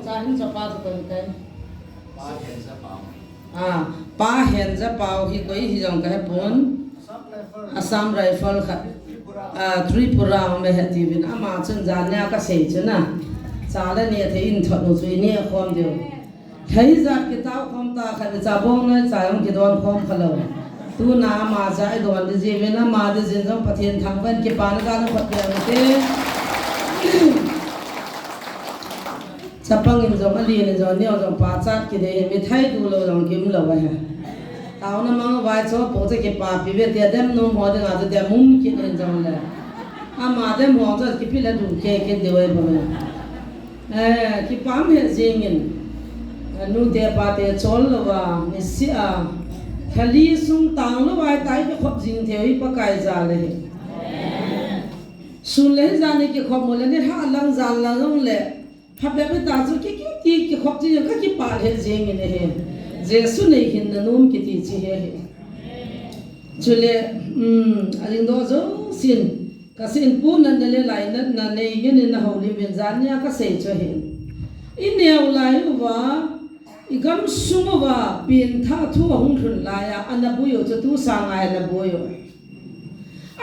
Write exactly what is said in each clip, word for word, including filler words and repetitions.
Cha hin chapa chu koi tai. Ah, Pa Henjapao hi koi hi jong kahepon. Assam Rifle khat. Ah, Tripura hung le hetiuvin ama chun jan nia kasei chu na. Cha le neh thei in thot u chu ineh khom diu. Thei jat kitao khom ta khat cha bong noi cha jong kidon khom khalou. Tuna ama cha idon ding jiuvin ama ding jin jong Pathen thangvah in kipana gal khot diu te. Chapang in jong, alen in jong, neo jong, pachat kidei hi, mithai du lou jong kium lou ahi. Taona mang vai cho po che kipapi ve tia dem nom ho dinga chu dem um kit in jong le. Ama dem ho chu kipi le du ke kit diu ahi bou ve. Eh, kipah um he jing in. Eh, nute pate chol louva, nisih a. Thali sung tang louva, tai kikhop jing thei hi Pakai jal ahi. Sun le hi jan ni kikhop mo le ni ha lang jan lang long le. Phabep hita chu ki, ki, ki, kikhop chu ka kipah lheh jeng in ahi. Jesu nei hinna nom kiti chu hi ahi. Chule, um, ading doh jousen, kasei in pu natna le lainatna nei ngen in nahoulim uvin jan nia kasei chu ahi. Ineo lai uva, igamsung uva, pengthah thu ahung lhun laiya, ana boi u chu tu sanga ana boi u.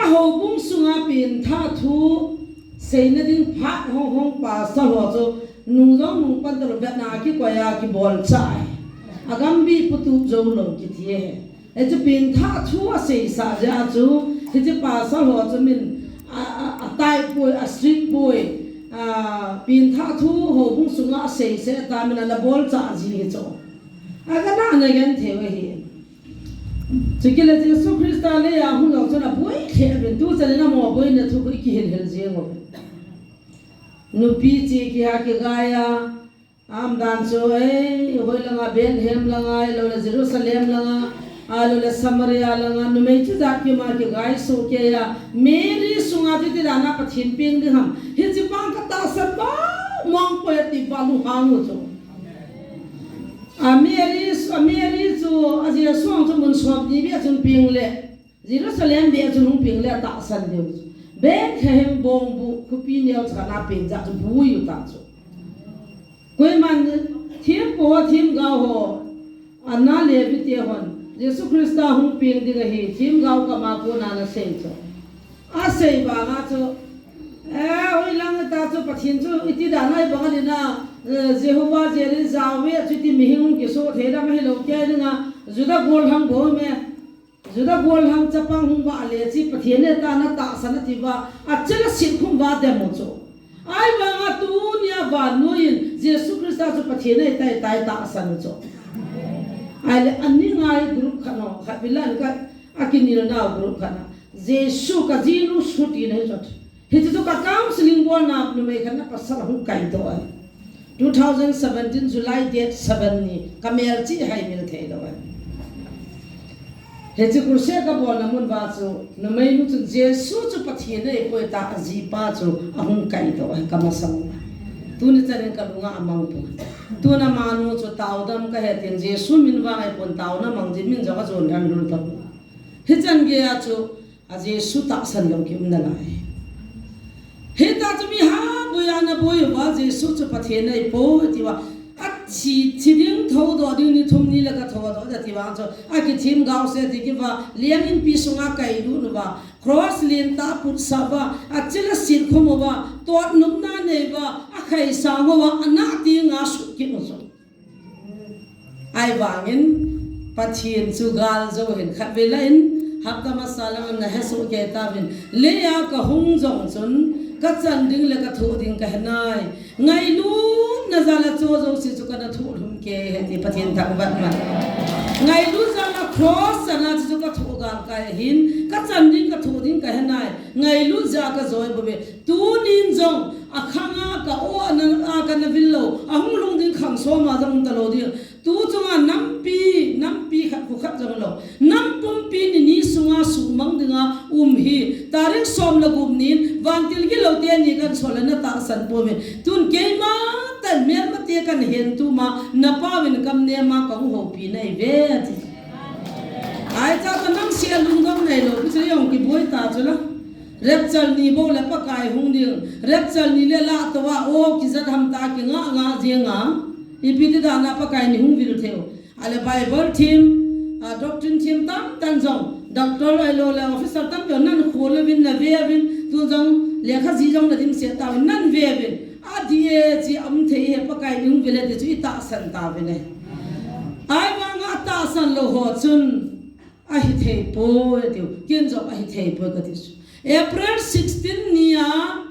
A houbung sunga pengthah thu seina ding phat hong hong pastor ho chu nung jong nung pan talou vetna kikoi a kibolchah e. Agam bi putup jou lou kiti e. Hichu pengthah thu aseisah jeh a chu hiche pastor ho chu min a, a, atai poi, a strict poi, a, pengthah thu houbung sunga aseisah ta min ana bolchah ji hi chu. Agana ana genthei u ahi. Chukit le Jesu Christa leiya hung jong chun aboi lheh uvin, tuchan in amaho boina thu khu ikihil hil jeng uve. Nupi che kiha kigai a, aumdan chu, eh, hoi langa Bethlehem langa, ahilou le Jerusalem langa, ahilou le Samaria langa, numei chujat kima kigai soh kei a, Mary sunga chu iti dan a Pathen peng ding ham, hiche pa katahsan pah mong poi ati pa lunghang u chu. A Mary, a Mary chu, a Jesu ang chu mun som ni beh chun peng le, Jerusalem beh chun hung peng le, atahsan diu chu. Bethlehem bongbuh, khopi neo chakhat na peng jeh chun boi u ta chu. Koiman thempu ho, themgao ho, Anna Levi te hon, Jesu Christa hung peng ding ahi, themgao kama kona ana sei chu. Asei banga chu, eh, hoilang ta chu Pathen chu iti dan a ibang a ding a, eh, Jehovah Jireh, Yahweh chu iti mihing hung kisoh thei dam ahilou kei dinga, Juda gollhang bou me, Juda gollhang chapang hung vah le chi Pathen neh tah a tahsan ati uva, achela sitkhum uva dem u chu. Ahivanga tunia vannoiyin Jesu Christa chu Pathen ahitai, tai tahsan u chu. Ahile ani ngai group khat no, khatvei lang ka, akinelnau group khat na. Jesu ka jinu suti na hi jot. Hichu chu ka counseling bolna numei khat na pasal ahung kaidoh ahi. Two thousand seventeen July date seven ni ka melchih haimil thei lou ahi. Hichu crusade ka bolna mun uva chu numeinu chun Jesu chu Pathen ahipoi tia ajipa chu ahung kaidoh ahi ka masang uva. Tuni chanin ka lunga amang poi. Tuna amanu chu taodam kahe tin Jesu min vang ahipon taona mang jin min jong ajon lhan lul tapoi. Hichan geiya chu a Jesu tahsan lou kium nalai. Hita chu mi ha boi ana boi uva Jesu chu Pathen ahipoi atiuva. Athi, thi ding thoudoh ding ni thum ni le ka thoudoh ding atiuva chu. Akithemgao se ti kiva, liang inpi sunga kailut uva. Cross lentah aputsah uva, achela sitkhum uva, totnopna nei uva, akhaisang uva, anah tenga sukit u chu. Ahivangin, Pathen chu gal jou hin khatvei lah in, hapta masa lang ana hesoh kei tauvin, leiya kahung jong chun, kachan ding le kathoh ding kahenai. Ngailutna jal a cho jouse chu kana thoh lhung kei ahi ti Pathen thangvah man. Ngailut jal a cross chana chu kathoh galkai ahin, kachan ding kathoh ding kahenai. Ngailut jeh a kajou bouve. Tunin jong, akhanga ka o ana, a kana vil lou, ahung lhung ding khang soma jong um talou ding. Tu chunga nampi, nampi khat khu khat jong lou. Nam pumpi ni ni sunga sumang dinga um hi. Tarik som le gup nin, vantil gilou teni kan sol ana tahsan pouve. Tun keima tah in melmate kan hen tuma, napauvin kam nema kahung houpi nahiuve ati. Ahi cha ta namse a lungdong neilou, pi chu jong kiboi ta chu la. Rapture ni bou le Pakai hung ding. Rapture ni le lah tou a, o, kijat ham ta, kinga nga jeng a. Ipi ti dan a Pakai ni hung vil thei u. Ahile Bible thiem, a, doctrine thiem tamtah jong, doctor ahilou le officer tampi jong nan khol uvin, na ve uvin, tu jong lekha jih jong na dimset tauvin, nan ve uvin. Adih e chi um thei e, Pakai ni hung vil e ti chu i tahsan tauvin e. Ahivang a tahsan lou ho chun, ahi thei poi, tiu. Ken jong ahi thei poi kati chu. April sixteen ni a,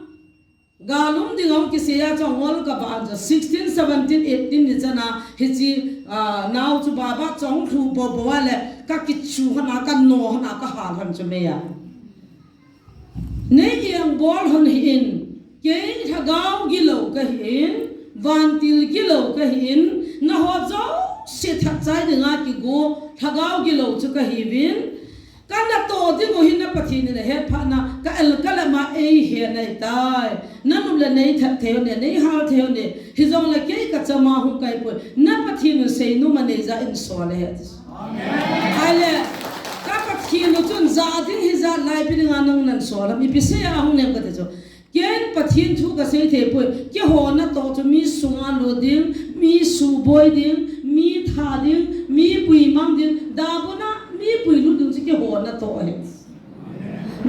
gal um ding a hung kisei a chu angol kaba an chu. Sixteen, seventeen, eighteen ni chan a, hiche, ah, nao chu baba chong lhu popo a le, ka kichu hon a, ka no hon a, ka hal hon chu mei a. Nei engbol hon hih in, kei lhagao gilou kahi in, vantil gilou kahi in, nangho jouse tha chai dinga kigo, lhagao gilou chu kahiuvin, ka natoh ding u hi na Pathen in ahet phat na, ka el ka lem a eihen ahitai. Nanop le nei that thei hon e, nei hal thei hon e, hijongle kei ka chama hung kai poi, na Pathen in seinom a nei jeh in sol ahi. Ahile, ka Pathen u chun ja ding hi ja lai pi dinga nang nan sol a, ipi sei a hung nem kati chu. Ken Pathen thu ka sei thei poi, keiho natoh chu mi sunga lut ding, mi suboi ding, mi that ding, mi puimang ding, damun a mi puilut ding chu keiho natoh ahi.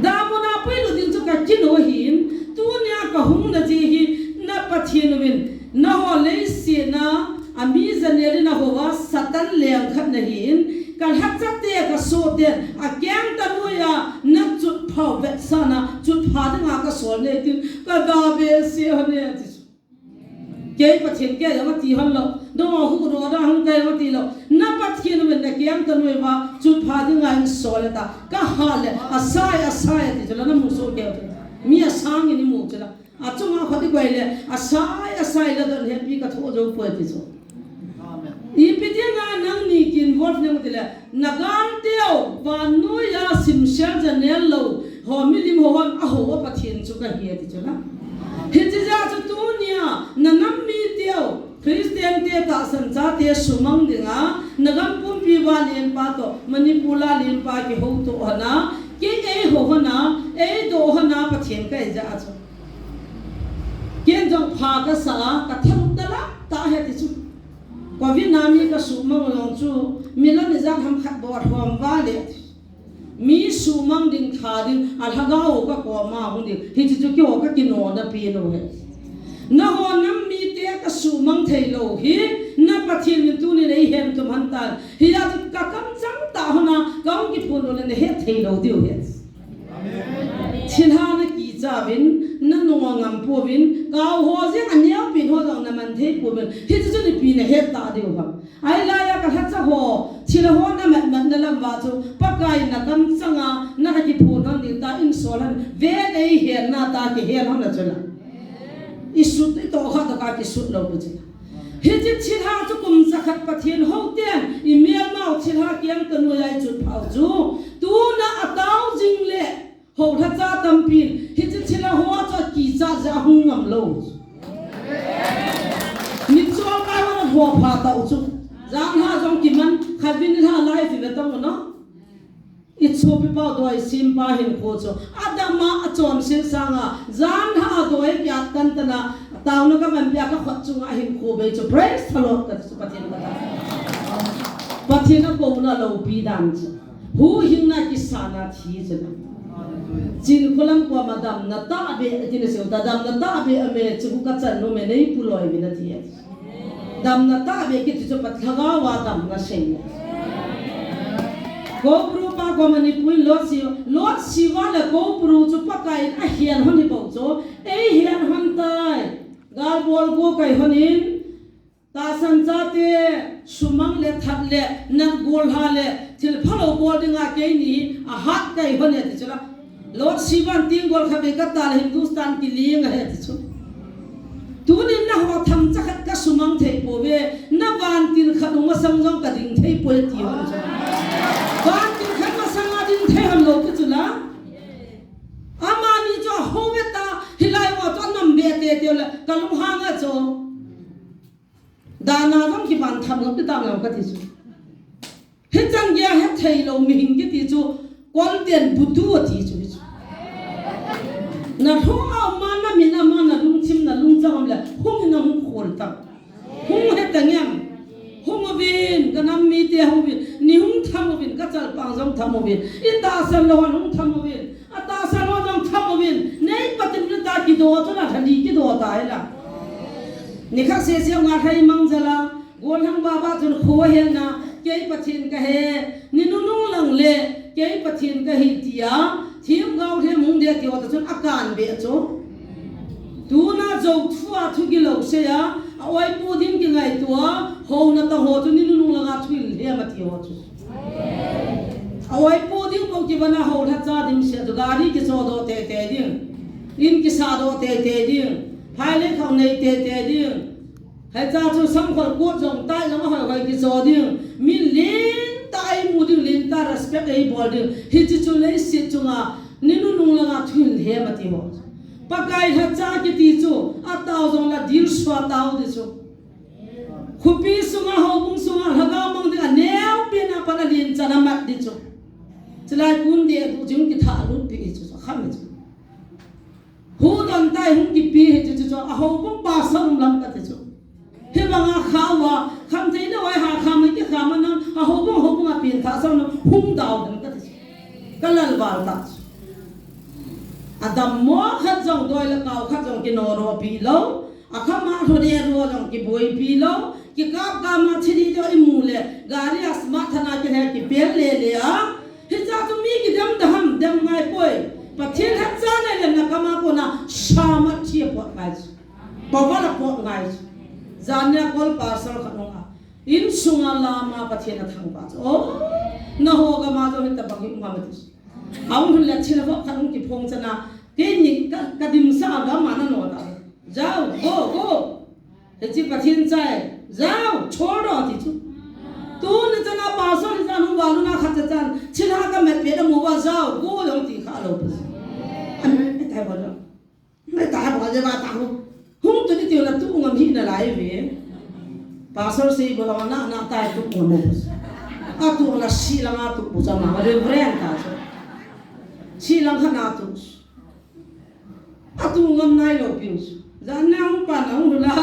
Damun a puilut ding chu ka kino ahin, tunia ka hung na jeh hi na Pathen uvin, nangho leiset a, a mi janel in ahou a, Satan leng khat nahi in, ka lhacha te ka soh ten, akeng tah noiya, na chutphau vetsahna, chutpha dinga ka sol nei tin, ka da behseh hon e ati chu. Kei Pathen kei jong ati hon lou. Dong a hu ro da hung kei jong ati lou. Na Pathen uvin na keng tah noi uva chutpha dinga in sol e ta. Ka hal le, asai, asai ati chu la na mu soh kei u. Mi asang in i mu chu la. Achunga khat i koi le, asai, asai la don hepi ka tho jou poi ati chu. Ipi dinga nangni ki involve nang ti le, na gal teu, vannoiya simsel janel lou, ho milim ho hon ahou a Pathen chu kahi ati chu la. Hiche jeh chu tunia, na nam mi teu, Christian te tahsan chate sumang dinga, na gam pumpi uva lenpa toh, Manipur a lenpa kihou toh hon a, kei eihou hon a, eidoh hon a Pathen kahi jeh chu. Ken jong pha kasa a, ka thanom tah la, tah ahi ati chu. Covid na mi ka sumang u jong chu, mi lam ijat ham khat bou a lhom uva le. Mi sumang ding, that ding, a lhagao ka koma hung ding. Hiche chu keiho ka kinona pen u ahi. Nangho nam mite ka sumang thei lou hi, na Pathen in tunin eihen tum hon tan. Hijeh chun ka kamchang tah hon a, ka hung kiphon u le na het thei lou diu ahi. Thilha na kicha uvin, na nung a ngam pouvin, kau ho jeng a neopen ho jong na man thei pouvin, hiche chu ipi na het ta diu ham. Ahilai a ka lhacha ho, thilha ho na mat mat na lam uva chu, Pakai na kamchang a, na ka kiphon hon ding ta, in sol hon, ven eihen na ta, kihen hon na chu la. I sut, i toh kha toh ka kisut lou pi chu la. Hiche thilha chu kum jakhat Pathen hou ten, i melmau thilha keng tah noiya i chutphau chu. Tuna a tao jing le, hou lhacha tampin, hiche thilha ho chu a kicha jeh a hung ngam lou. Mitchol kai ho na ho pha tau chu. Jan ha jong kiman, khat vin ha lai ti ve tang u no. I chu pi pau doi sim pa hin khu chu. Adam a a chonset sanga, jan ha doi kia tan tan a, taona ka man pia ka khut chunga hin khu bei chu. Praise the Lord, ka chu Pathen ka ta. Pathen a kouna loupi dan chu. Huhhingna kisana thi chu. Chin khulam koma damna tahbeh, ati na seiu ta, damna tahbeh a me chu ka chan nom e, nei pu loi vin ati e. Damna tahbeh kiti chu Pathen lhagao a damna sei. Koubru pa koma ni pui Lot Shiva, Lot Shiva le Koubru chu Pakai in a hian hon hi bou chu, ei hian hon tai. Gal bol go kai hon in, tahsan chate sumang le that le nat gol ha le thil phalou bol dinga keini a hat kai hon e ti chu la. Lot Shivan tenggol khat vei ka ta le Hindustan kiling ahi ti chu. Tunin nangho themcha khat ka sumang thei pouve, na vantil khat u masang jong ka ding thei poi ti hon chu. Vantil khat masang a ding thei hon lou ti chu la. Amani chu a ho ve ta, hilai ho chu a nam be tete le, ka lunghang a chu. Dana jong kiban tham lou ti tam lou ka ti chu. Hichan gei a hethei lou mihing kiti chu, Kolten butu ati chu hi chu. Na lhung a um a, na min a um a, na lungthim, na lungchang um le, hung in na hung khol tam. Hung he ta ngem. Hung uvin, ka nam mite hung uvin. Ni hung tham uvin, ka chalpang jong tham uvin. I tahsan lou hon hung tham uvin. A tahsan lou jong tham uvin. Nei Pathen in ta kido chu na thali kido ta hi la. Ni khat sese nga thei mang jala. Gollhang baba chun kho he na, kei Pathen ka he, ni nunung lang le, kei Pathen ka hi tia, thim gao thim hung de tia ta chun a kan be chu. Tuna jo thu a thu gilou sei a, a oi pu ding ki ngai tua, ho na ta ho chu ni nunung lang a thu hil he ma ti ho chu. A oi pu ding ko ki vana ho lha cha ding se chu gari ki cho do te te ding. In ki sa do te te ding. Phai le khang nei te te ding. Hei cha chu samkhol kut jong tai jong a hoi hoi kicho ding. Mi lentah ei mu ding, lentah respect ei bol ding. Hichi chu leiset chunga ni nunung langa thu hil he ma ti ho. Pakai lhacha kiti chu a tao jong la dil sua tao di chu. Khopi sunga, houbung sunga, lhagao mang ding a neo pen a pan a lin chan a mat di chu. Chulai kun de tu jing kitha lut pi chu kham chu. Hu don tai hung kipi hi chu chu chu, a houbung pastor um lam ka ti chu. Hi banga kha uva, kham thei na vai ha kham ki kham na, a houbung, houbung a pin tha sa na hung dau dan ka ti chu. Ka lal val ta chu. A dam mo khat jong doi la kau khat jong ki no ro pi lo, a kham a ro de ro jong ki boi pi lo, ki kap kap ma thi di do i mu le, gari a smart thana ki he ki pel le le a, Hicha chu mi kidem da ham, dem ngai poi. Pathen lhacha nei le na kama kona sama thi a pot ngai chu. Power a pot ngai chu. Jan nia kol pastor khat nung a. In sunga lama Pathen a thangvah chu. Oh, na ho kama chu hita bang hi um ham ti chu. Aung hun le thil ho khat nung kiphong chana. Keini ka, ka dimsa a gam a na no ta. Jao, go, go. Hichi Pathen chai, jao, chol do ti chu. Tuni chana pastor ni chana hung valu na khat cha chan, china ka met pe da mu va jao, go jong ti kha lo pu. An me tai ba lo. Me tai ba je ba ta ho. Hung tu ni ti la tu ngam hi na lai ve. Pastor sei ba la na na tai tu ngam mo. A tu la si la nga tu pu cha ma reverend ta chu. Si la nga na tu. Atu ngam nai lo piu chu. Jan na hung pan a hung hula,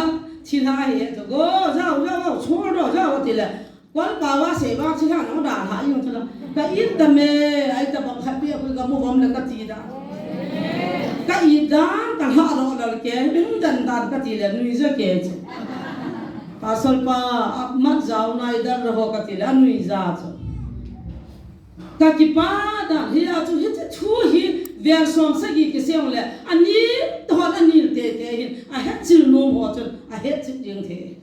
thilha hi to go, jao, jao, jao, chol do, jao, ti le. Kol pa va se va thilha no da ha yung chu la. Ka it ta me, ai ta bang khat pi a kui ka mu vom le ka ti da. Ka it dan, ka ha ro lo ke, um dan dan ka ti le, nui ja ke chu. Pastor pa, a mat jao nai dan ro ho ka ti le, a nui ja chu. Ka kipa dan hi a chu hichi thu hi vel som sagi kiseng le, ani to hon ani te te hin, a het chil nom ho chun, a het chil ding the.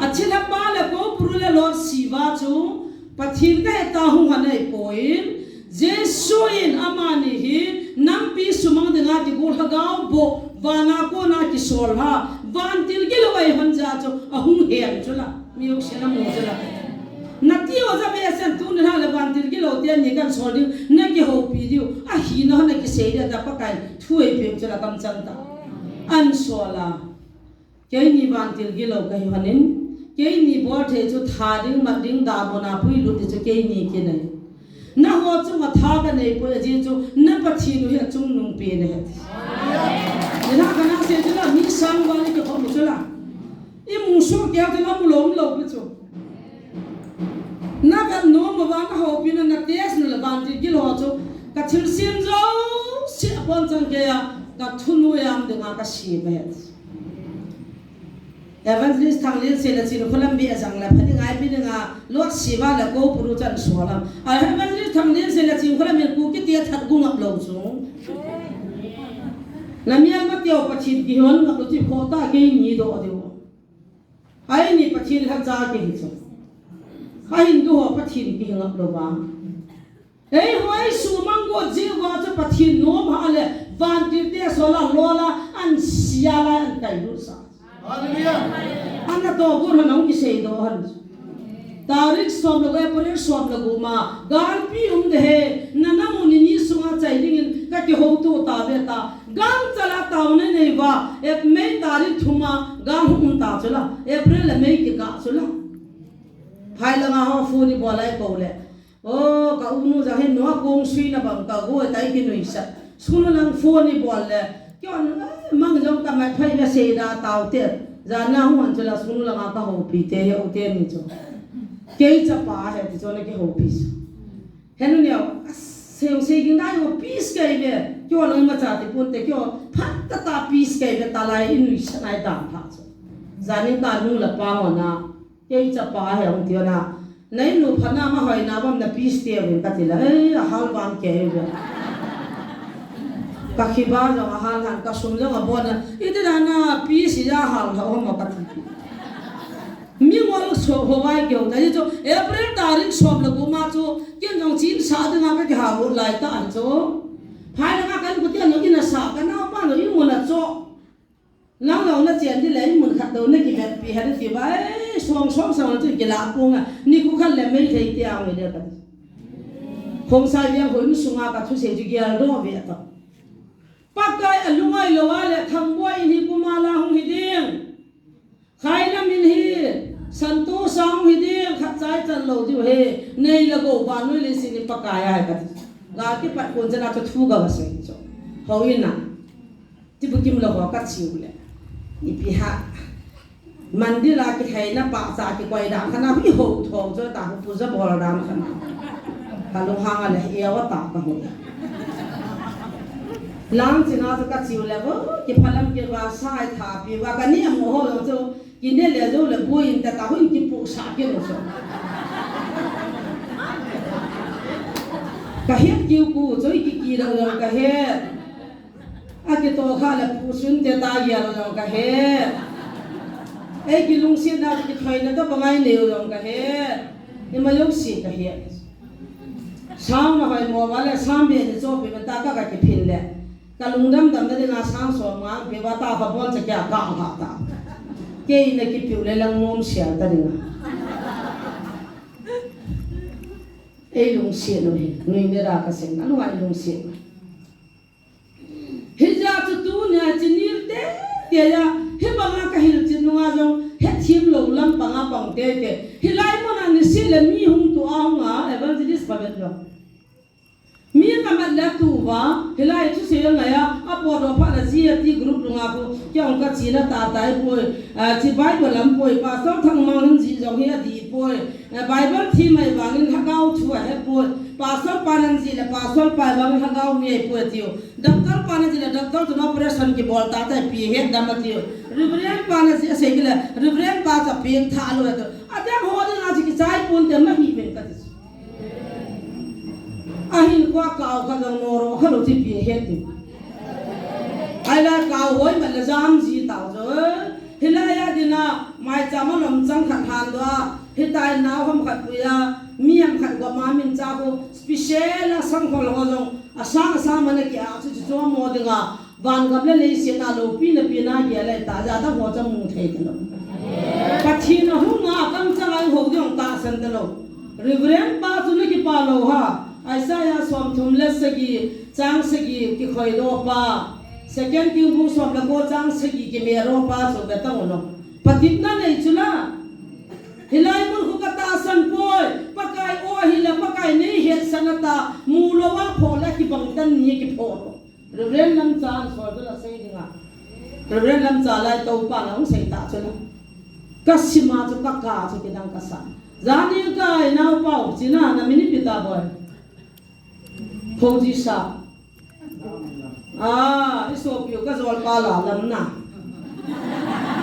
A thilha pa le ko puru le Lord Shiva chu, Pathen ka he ta hung ha nei poi, Jesu in amani hi, nampi sumang dinga kigol lhagao bo, vana kona kisol ha, vantil gilou ei hon ja chu, a hung hen chu la, mi u se na mu chu la. Na ti o ja be sen tu ni ha le vantil gilou te ni kan sol diu, na kihoupi diu, a hi na na kisei dia ta Pakai, thu ei piu chu la kam chang ta. An sol a. Keini vantil gilou ka hi honin, keini bol thei chu tha ding, mat ding, da bona pui lut ti chu keini kinei. Na ho chunga tha ka nei poi a ji chu, na Pathen u hi a chungnung pen ahi. Ni na ka na se chu la, mi sang va ni ki khom chu la. I mu su ke chu la mu lom lo pi chu. Na ka no ma va na ho pi na na tes na la vantil gilou chu, ka thil sim jo, si a pon chang ke a, ka thunu yam dinga ka si be. Evangelist Thanglin se la chin khulam bi a jang la, phati ngai pi dinga, Lord Shiva la ko puru chan so lam. A Evangelist Thanglin se la chin khulam mi ku ki ti a that gu ngap lo chu. La mi a ma teo Pathen ki hon ngap lo ti kho ta keini do diu. Ai ni Pathen lhacha ki hi chu. A Hindu ho Pathen ki hi ngap lo va. Ei ho ei sumang go ji va chu Pathen nom ha le, vantil te so la lo la, an sia la, an kai lut sa. Hallelujah. An na to gu na nong kisei do han. Tarik som le ko, April som le ko ma, galpi um de he, na na mu ni ni sunga chai dingin ka kihouto ta ve ta. Gangchal a taona nei va, May tarik thum a gal hung um ta chu la, April le May kikah chu la. Phai langa ho phone i bol a i kou le. O, ka unu jang hin no a kong sui na bang ka go tai kinuisat. Sunu lang phone ibol le, keiho, eh, mang jong ka mai phai na sei da tao te. Jan na hung an chu la sunu lang a ka houpi te, he u te ni chu. Kei chapa he ti chu na kihoupi chu. Henu neo, a, sei, sei ging dai ho peace kei ve. Keiho lang ma cha ti pun te keiho, phat ta ta peace kei ve ta lai inui sa nai dan pha chu. Jan in ka nu la pa ho na. Kei chapa he hung ti na. Nei nu phat na ma hoi na bam na peace te vin ka ti la. Eh, a hal van kei ve. Ka khiba jong a hal han ka sum jong a bon na. Iti na na peace ya hal ha ho ma ka ti. Mi ngol so ho vai kei ta. Ni chu April tarik som le gup ma chu. Kin jong chin sa ding a ka ki ha ho lai ta an chu. Phai na ka kan ku ti an jong in a sa ka na pa jong in mun a chu. Nang lo na chen di le, in mun khat do na kivetpi ha na ti ba, eh, song song song chu kila pung a, ni khu khat le mei thei ti ang le ka. Hong sai liang hoi nu sunga ka thusei chu gial do ve ta. Pakai a lungai lo a le Thangboi in hi kum a la hung hi ding. Khailam in hi Santosa hung hi ding, khat chai chan lo diu he, nei la go ba noi le sin in Pakai a ka. Ga kipat kun chana chu thu ga ba sei chu. Ho in a. Ti bukim lo ho ka chiu le. Ipi ha. Mandila ki haina pa cha ki koi dam khana hui ho tho jo ta hu pu ja bol dam khana. Ka lo hang a le e wa ta ka hu. Lang china chu ka chiu le bo ki phalam ki va sai tha pi va ka ni mo ho lo chu ki ne le jo le bu in ta ta hu in ki pu sa ki lo so. Ka het kiu ku choi ki ki lo lo ka het. A kitoh kha le pu sun te ta ya lo ka he. Ei kilungsetna kithoi na ta bangai neu lo ka he. Ima lo si ka he. Sam na hoi mo va le sam be ni cho pe ta ka ka kiphin le. Ka lungdam dam na dinga sang so ma pe va ta ka bon cha kya ka ha ta. Kei na kipiu le lang nom sia ta dinga. Ei lungset no he. Nui ne ra ka sen. Anu ai lungset. Hijeh chun tunia chinil tete a, hibanga kahil chin nunga jong, hethem lou lampanga pang tete. Hilai muna niseh le mi hung tua hunga, evangelist phabep jong. Mi kamat le tua, hilai thusei ngaiya, apodoh phat le G F T group lunga khu, kei jong kachena tatai poi, a, chi Bible lam poi, Pastor Thangmang in ji jong hi adih poi, a, Bible thim mai vangin lhagao thu ahe poi, Pastor pan in ji le, Pastor pa vangin lhagao mi ahi poi tiu. Doctor pa na ji le doctor chun operation kibol ta tai pi het dam atiu. Reverend pa na ji asei kile, Reverend pa cha peng tha lo atiu. Adang ho ding a ji kichai pon te ma hi pen kati. Ahin kwa kau kha jong noro kha lo ti pi het ti. Ai la kau hoi ma le jam ji tao jo. Hilai a dina mai cha ma lom chang khat han do a. Hitai nau ham khat puia. Mi ham khat goma min cha ko. Special a sang khol ho jong. Asang asang mana kia chu chu chu mo dinga, van gam le leiset a lopi napi na gel le ta ja ta ho cha mu thei ta lo. Pathen a hung a kam chang a ho ding tahsan ta lo. Reverend pa chu na kipa lo ha. Isaiah som thum le sagi, chang sagi kikhoi do pa. Second King bung som le ko chang sagi kime ro pa chu be ta lo. Pathen na nei chu la. Hilai mun khu ka tahsan poi, Pakai o hi le Pakai nei hetsan a ta, mu lo a pho le kibang tan ni kipho lo. Reverend Lamcha an sol chu la sei dinga. Reverend Lamcha lai to pa na hung sei ta chu la. Ka sima chu ka ka chu kidang ka sa. Jani ka i nau pau china na mini pita boy. Phongji sa. Ah, i sopiu ka jolpa la lam na.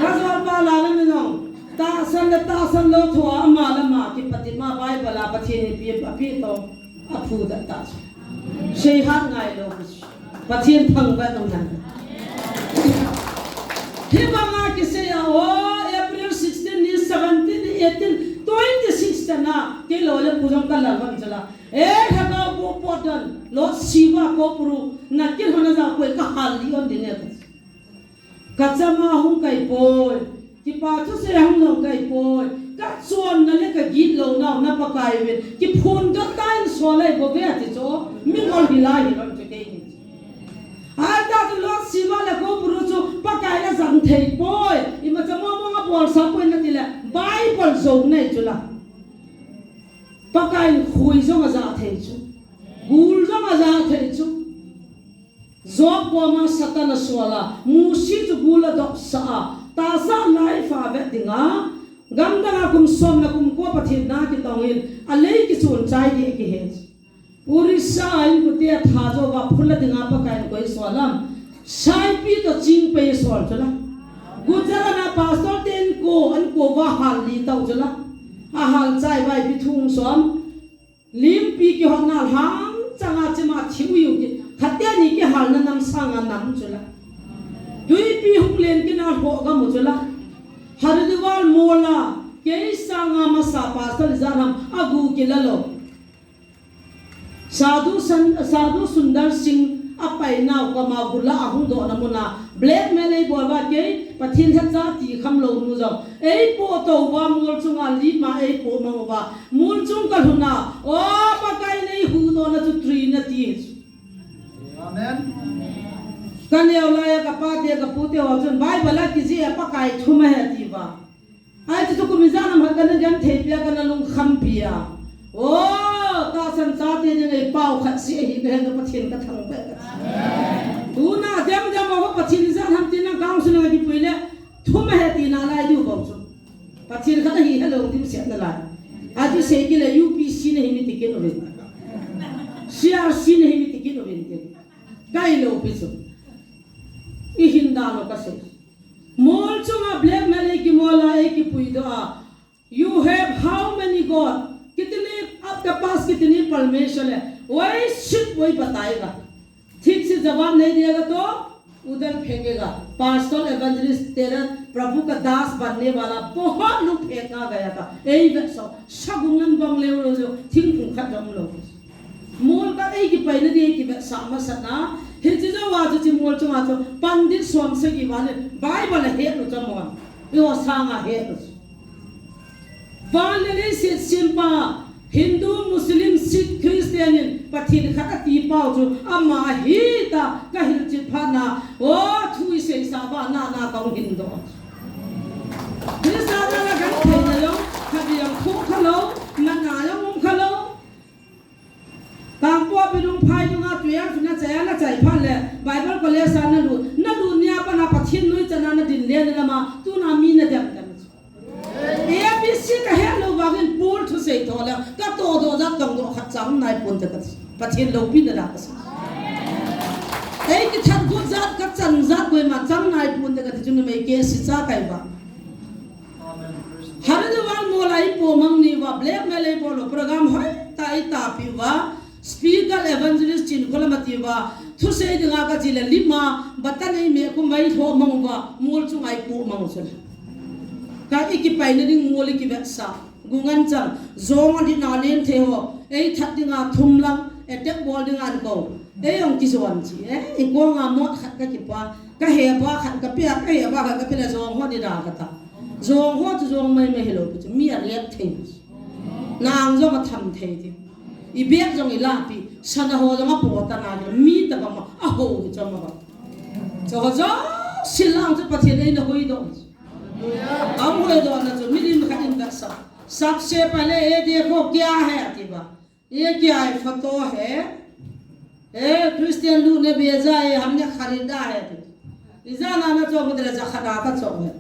Ka jolpa la lam na jong. Tahsan le tahsan lou thua ama lama kipatep ma Bible a Pathen in pi, api to. Aphu da ta. Sei hat ngai lou. Pathen thangvah lou na. Hibanga kisei a, oh, April sixteen ni, seventeen ni, eighteen, twenty-six tana, kei lo le pu jong ka lam vang chala. Eh, lhagao pu potdoh, Lord Shiva ko puru, na kihona ja poi ka hal li on ding e. Ka chama hung kai poi, kipa thusei hung long kai poi, ka chonna le ka gitlona u na Pakai uvin, kiphondoh tah in sol ahi bou ve ati chu, mingol hilai hilou chu kei ni. Ahi ta chu Lord Shiva le ko puru chu Pakai la jang thei poi, imacha mong mong a bolsa poi na ti le, Bible jou nei chu la. Pakai in khui jong aja thei chu. Gul jong aja thei chu. Job koma Satan asol a, musi chu gul adopsah a, tahsa life a vet dinga, gamdang a kum som le kum ko Pathen na kitong in, alei kichun chai ding akihe. Orissa a inkote atha jou uva phula dinga Pakai in koi asol ham. Saipi toh chingpei asol chu la. Gujarat a pastor te inko, inko uva hal li tau chu la. Ahal chai uva ipi thu hung som. Limpi kihotna lhang changa chima thiu iu ki. Khat teni kihalna nam sanga nam chu la. Tuipi hung len kina lhoh gam u chu la. Haridwar mol a, kei sanga masa pastor ijat ham agu kila lou. Sadhu San-, Sadhu Sundar Singh apainau koma gul a ahung dohna muna blackmail eibol uva kei Pathen lhacha ti kham lou nu jong eipoh tou uva mol chunga lima eipoh mang uva mol chung kalhun a, o Pakai in eihuhdoh na chu tui nati. Amen. Kaneo lai a kapate kapute ho chun Bible a kijih a Pakai thum ahi ati uva. Ahi chu chu kum ijat ham khat kana genthei pia kana lungkham pia. O, tahsan chate ding eipao khat seh ahi kahe toh Pathen kathangvah e. Tuna dem dem a ho Pathen ijat ham tina council a kipui le thum ahi tina lai diu bou chu. Pathen khat ahi helou diu seh nalai. Ahi chu sei kit le U P C nahi mi ti kit uvin. C R C nahi mi ti kit uvin ti. Kailou pi chu. Ihin dan lou kasei. Mol chunga blackmail eikimol a, eikipuidoh a. You have how many God? कितने आपके पास कितने परमेश्वर है? वही सिर्फ वही बताएगा। ठीक से जवाब नहीं दिएगा तो उधर फेंकेगा। Pastor, evangelist, तेरा प्रभु का दास बनने वाला बहुत लोग फेंका गया था। यही वैसा सगुंगन बंगले उड़ो जो थिंग फुंखा जम लो। Mol khat eikipaina ding kivetsah masat na, hiche jou a chu hiche mol chunga chu pandit som sagi val in Bible ahet lou chu mol. Eiho sanga het lou chu. Van le leiset sempa, Hindu, Muslim, Sikh, Christian in Pathen khat ati pau chu ama ahi tia kahilchet phat na, o thu iseisah uva nana kahung hin doh. Christa nala genthei na lou, khat jong kho kha lou, nana jong um kha lou. Tangpopi dung phai dunga twelve na chai a na chai phat le Bible college a na lut, na lut nia pat na Pathen noi chan a na din le na lama tuna mi na dem dem. A B C kahet lou vangin Paul thusei tho le katoh doh jat dong doh khat chang nai pon te kati. Pathen loupina da kasei. Ei kithat got jat kachan jat koima chang nai pon te kati chu numei kei si cha kai va. Haridwar mol a eipoh mang ni uva, blackmail eibol uva, program hoitah eitapi uva, speaker evangelist Chinkholam ati uva, thusei dinga kache le lima, batan eimeh khum uva eilhoh mang uva, mol chunga eipoh mang u chu la. Ka ikipaina ding mol ikivetsah, gungan chang, jong adin a len thei ho, eithat dinga thum lang, attack bol dinga akou. Ei jong kijon chi, eh, ikonga mot khat kakipa, kaheba khat kapia, kaheba khat kapia le jong ho dida kata. Jong ho chu jong maimai hilou pi chu, mi arep thei. Nang jong atham thei ti. Ibek jong ilapi, sana ho jong apo ta na, mi tabang ma, aho hi chom ma ba. Chu ho jong, silang chu Pathen in eina hoidoh. Aum hoidoh na chu, milim khat in vetsah. सबसे पहले ये देखो क्या है, ati ba. ये क्या है? फोटो है। ए, क्रिश्चियन लोग ने भेजा है, हमने खरीदा है। Ijat a na cho, mudra ja khada ka cho hai.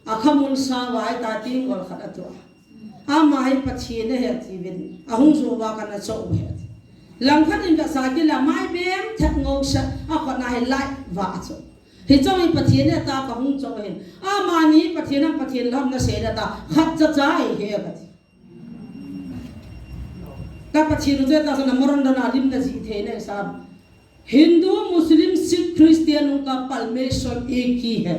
Akhamul sa vai ta ting gol khada to. Ama hi Pathen ahi ati vin. Ahung jo va kana cho hai. Langkhat in ka sa kila mai bem that ngou sa. Akhat na hi lai va cho. Hiche hi Pathen ahi ta kahung cho hin. Amani Pathen a Pathen lam na sei da ta. Khat cha cha hi he ka ti. Ka Pathen u chu tahsan a Moreh dona lim na jih thei na sa. Hindu, Muslim, Sikh, Christian उनका परमेश्वर एक ही है।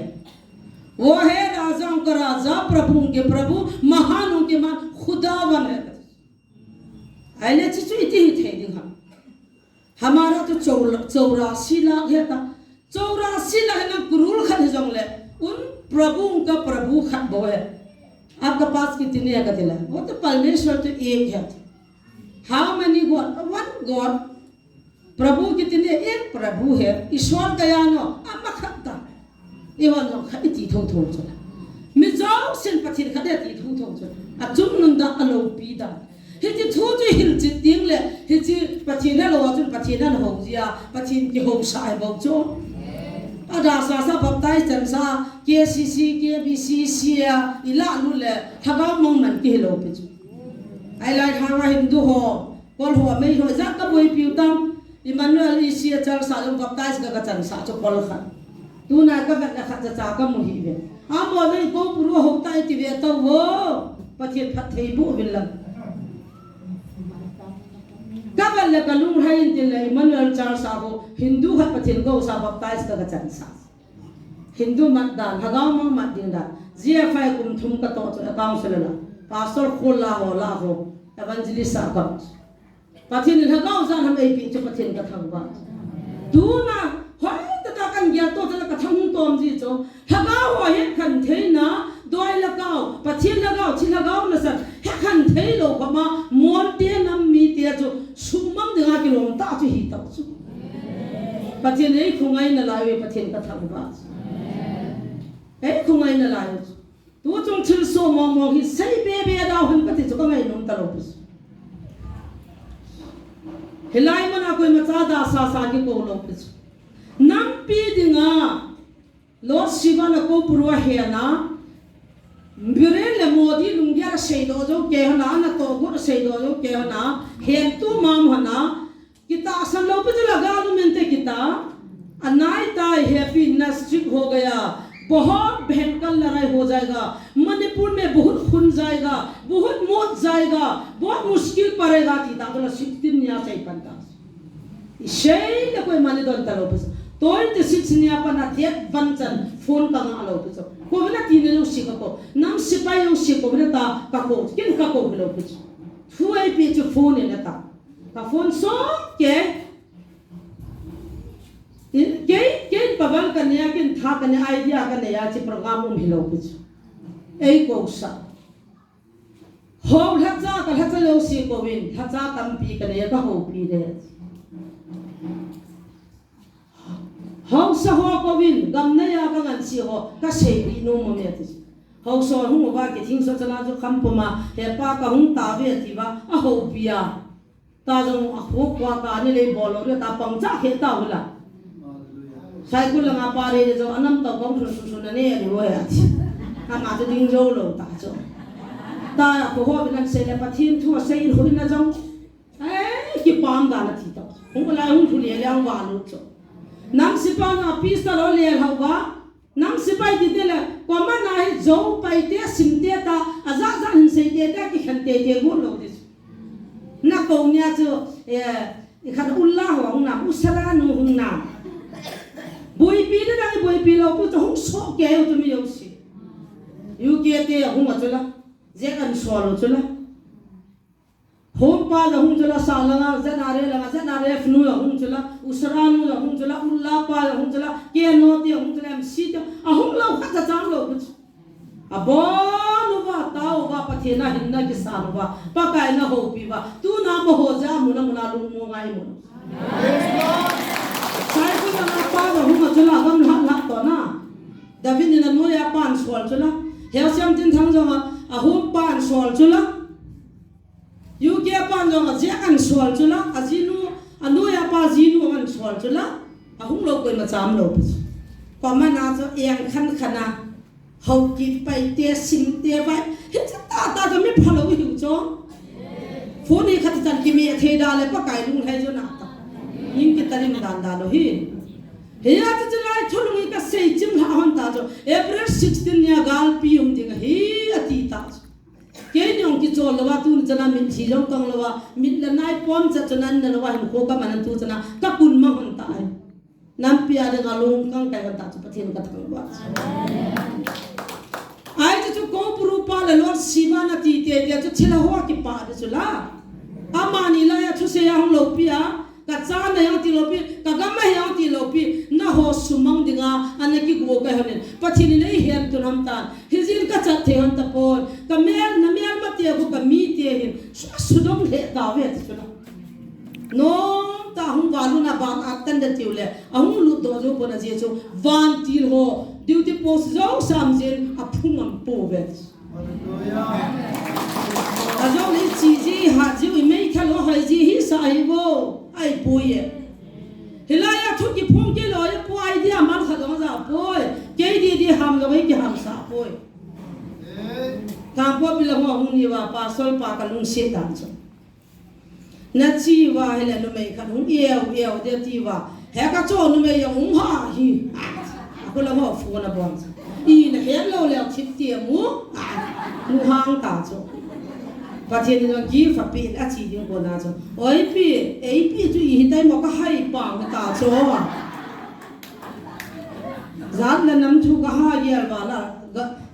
वो है राजाओं का राजा, प्रभुओं के प्रभु, महानों के महान खुदावन है। Ahile chuchu iti hithei ding ham. हमारा तो चौरा-, चौरासी लाख है ता। चौरासी लाख ना करोड़ khat hijongle, उन प्रभु, उनका प्रभु khat bou hai. आपका पास कितने है kati le? वो तो परमेश्वर तो एक है। How many God? One God. प्रभु कितने? एक प्रभु है। ईश्वर kaya no, ama khat ta. Eiho jong khat iti thotho chu la. Mi jousen Pathen khat iti thotho chu la. Achungnung dan, aloupi dan. Hiche thu chu hilchet ding le, hiche Pathen helou a chun Pathen ana hou jia, Pathen kihousah ahi bou chu. Adalhah sa, baptize chan sa, K C C, K B C C a, ilah lut le, lhagao mangman kihilou pi chu. Ahilai hanga Hindu ho, Kol ho, Meitei ho, ijat kaboipiu tam, Emmanuel E C a chal sa jong baptize ka, kachan sa chu kol khat. Tuna kavet le khat cha cha kamu hih ve. Amaho jong Koupuru hou tai ti ve tao vo. Pathen phatthei boh uvin lang. Kavet le kalunglhai in tin le Emmanuel Church a ho Hindu khat Pathen kahousah baptize ka, kachan sa. Hindu mat dan, lhagao mang mat ding dan. G F I kum thum katoh chu council la. Pastor khol la ho la ho. Evangelist a kap. Pathen in lhagao ijat ham eipeh chu Pathen kathangvah. Tuna, hoitah tah a kan gel to tah le kathang hung tom ji chu. Lhagao ho hetkhen theina, doi lhagao, Pathen lhagao, thi lhagao nasat, hetkhen theilou khop a, Mon te nam mite chu, suhmang dinga kilom tah chu hitah chu. Pathen in eikhongai nalai uve, Pathen kathangvah. Eikhongai nalai u chu. Tuchung thilsoh mong mong hi sei be be dau hen kati chu kangainom talou pi chu. Hilai muna koima cha dalhah sa sa kikou lou pi chu. Nampi dinga Lord Shiva le Koupuru ahena, Biren le Modi lunggel aseidoh jou kei hon a, anatoh got aseidoh jou kei hon a, hentu mama hon a, kitahsan lou pi chu la galu mente kita. Anai tai happy nasik ho gaya. बहुत भयंकर लड़ाई हो जाएगा। मणिपुर में बहुत खून जाएगा, बहुत मौत जाएगा, बहुत मुश्किल पड़ेगा, ti ta ko la sixteen nia sei pan ta. Isei le koima nei don talou pi chu. Twenty six nia pan a date one chan phone kangah lou pi chu. Kou vin ati nei lou si kakou. Nam sepai lou si kou vin ata kakou. Ken kakou lou pi chu. Thu eipeh chu phone in ata. Ka phone soh kei. Kei, kei paval kanei a, ken tha kanei, idea kanei a, hiche program um hilou pi chu. Eikou sah. Hou lhacha, ka lhacha lou si kouvin, lhacha tampi kanei a, kahoupi de. Haosa ho kouvin, gam neiya kangansei ho, kasei nom mo me ti. Haosa hung uva kithing so chana chu kham puma, he pa kahung tauve ati uva, ahoupi a. Ta jong akhu kua ka ni lei bol lou, ta pang cha khe ta ula. Saikul langa pa re jong anam tao kong sun sun sun ane ani wo ya ti. Ama chu ding jou lou ta chu. Ta akhu ho bin an sei le Pathen thu asei in hui na jong. Ai, kipah dan ati ta. Hung lai hung thu le le ang va lou chu. Nam sepai na pista lou le hau va. Nam sepai ti te le, koima na hi jou pai te, sim te ta, aja ja hin sei te ta, kikhen te te got lou ti chu. Nakou nia chu, eh, ikhat ulla ho hung nam, usara nu hung nam. Boipi na dang boipi lou pu chu hung soh kei u chu mi jouse. U K te hung a chu la, jek an sol u chu la. Home pa jong hung chu la, sa langa, Z R A langa, Z R F nu jong hung chu la, usara nu jong hung chu la, ulla pa jong hung chu la, K N O te jong hung chu la, M C te jong, ahung lou khat cha chang lou khat. Abon uva, tao uva, Pathen a hinna kisan uva, Pakai na houpi uva, tuna amaho jeh a muna muna lungmong a imu. Saikul langa pa jong hung a chu la, gam lhah lhah to na. David in anoiya pan sol chu la. Heusiam Tinthang jong a, ahome pan sol chu la. U K pan jong a jeh an sol chu la, ajinu, anoiya pa jinu an sol chu la, ahung lou koima cham lou pi chu. Koima na chu eng khan khan a, hou kit pai te, sim te vai, hiche tah tah chu mi phalou hiu chu. Phone hi khat chan kimi a thei da le Pakai lunglhai jo na ta. Ning kitan in dan dan lou hi. Hia chu chu lai thulung hi kasei chim lha hon ta chu. April sixteen nia galpi um ding ahi ati ta chu. Keini jong kichol louva, tuni chana mitlhi jong kang louva, mit le nai pom cha chana an ne louva, hinkho kaman an tu chana, kakun mang hon ta ai. Nampi a dinga lungkang kai hon ta chu Pathen kathangvah. Ai chu chu Koupuru pa le Lord Shiva nati te te chu thilha ho kipah di chu la. Amani laiya thusei a hung loupi a, Ka chan ahi ang ti lou pi, ka gam ahi ang ti lou pi, naho sumang dinga, ana kigo kai honin. Pathen in eihen tun ham tan. Hijin kachat thei hon tapon. Ka mel, na melmate khu ka mite hin. Su, sudong lheh tauve ti chu la. Nomtah hung valut na van a tan da tiu le. Ahung lutdoh jou pon ajeh chu. Vantil ho. Duty post jou sam jin. Aphung am pouve ti chu. Ajong le ichi ji, ihat ji, imei kha lou, Ai ji hi sa hi vo, ai pui e. Hilai a thu kiphong kei lou e, pu idea man khat jong ja poi. Kei di di ham jong ei kiham sa poi. Kangpokpi lang ho hung ni uva, pastor pa ka lungset dan chu. Na chi uva hile numei khat hung ieu ieu de ti uva. He ka cho numei jong hung ha hi. Ako lang ho phone a bol. I na het lou leh thip ti amu. Nu hang ta chu. Pathen in jong gift a pe a chi ding kona chu. Oi pi, ei pi chu i hitai mo ka hai pa ta chu. Jat le nam thu ka ha gel vala.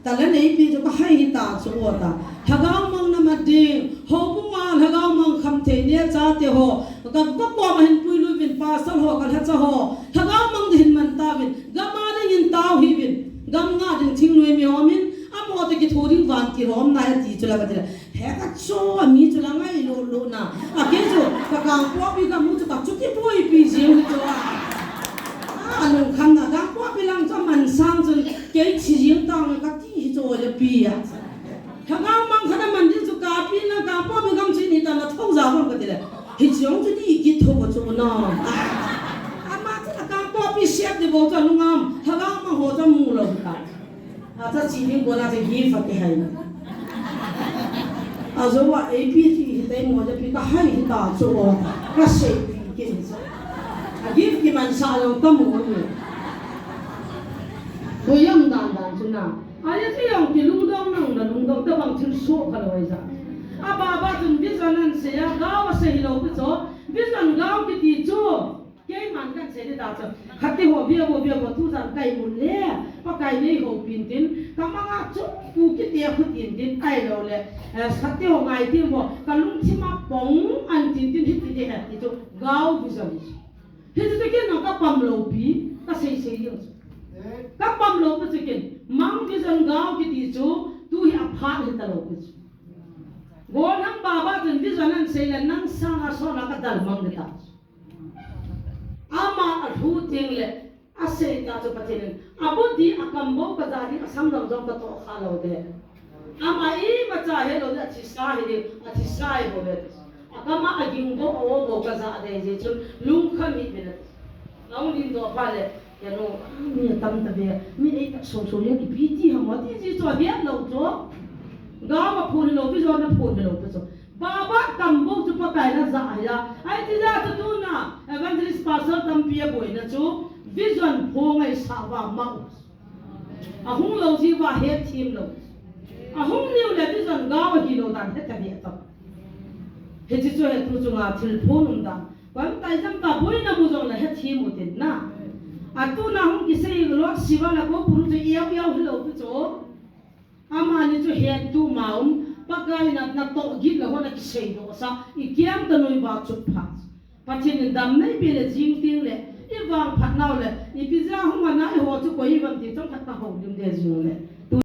Talent ei pi chu ka hai hita chu o ta. Lhagao mang na mat ding, houbung a lhagao mang kham thei neocha te ho. Ka, ka koma hin puilut uvin pastor ho, ka lhacha ho. Lhagao mang ding hin man tauvin, gam a ding hin tao hih uvin. Gam ngah ding thingnoi mi hom in, amaho toh kitho ding vantil hom nai ati chu la ka ti le. He ka cho a mi chu la ngai lo lo na. A kei chu ka Kangpokpi ka mu chu ka chuti puipi jing hi chu a. A lungkham na Kangpokpi lang chu man sang chun kei thi jing tang ka ti hi chu le pi a. Lhagao mang khat a man ding chu ka pi na Kangpokpi gam chu ni ta na tho ja bang ka ti le. Hi jong chu ni kitho chu na. Ama chu Kangpokpi siat de bo chu lungam. Lhagao mang ho chu mu lo ta. A cha chi ding kona cha gift a kihai na. A jo a A P T hi tai mo ja pi ka hai hi ta chu o. Ka sei pi kin cha. A gift kiman sa lo ka mu ni. Ko yam dan dan chu na. A ya chi yong kilungdong nang na lungdong tabang thil so ka lo ai ja. A ba ba chun vision an sei a gao a sei lo pi chu. Vision gao kiti chu. Keiman kan sei ding ta chu, khat te ho via vo, via vo, tu jan kai mun le, Pakai nei houpin tin, ka manga chu, pu kiti a khu tin tin, ai lo le, eh, khat te ho ngai tin vo, ka lungthim a pong an tin tin, hiti ti he, ti chu, gao vision. Hiti chu ken na ka pam lo pi, ka sei sei ding chu. Ka pam lo pi chu ken, mang vision gao kiti chu, tu hi a phat hi ta lo pi chu. Gollhang Baba chun vision an sei le, nang sanga sona ka dal mang ding ta chu. Ama a lhu teng le, a sei ta chu Pathen in, a bu di a kam bo ka ja di a sam jong jong ka to kha lo de. Ama imacha he lo de, a thi sa hi de, a thi sa hi bo le. A kam a a ging bo, a o bo ka ja de je chun lungkham hi be le. Nau din do pha le, ya no, mi tam ta be, mi ei ta so so ya ki pi ti ha mo ti ji chu a hiat lo chu. Gao a phun lo, pi jo na phun lo pi chu. Baba kam bou chu Pakai na ja hi a. Ai ti ja chu tuna evangelist pastor tampi a boina chu vision pho ngai sa va mau. A hung lo ji va het thim lo. A hung niu le vision gao a hi lo dan het ta ni a to. He chi chu he tu chu nga thil phun um dan. Kwan tai jam ta boina mu jong le het thim u tin na. A tuna hung kisei lo siva la ko puru chu iau iau hi lo pi chu. Amani chu het tu ma um, Pakai na, na toh git le hon a kisei doh sa, i kiang ta noi ba chut pha. Pathen in dam nei pe le jing ting le, i vang phat nau le, i pi ja hung a na i ho chu koi i vam ti chong khat ka ho lim de jing le.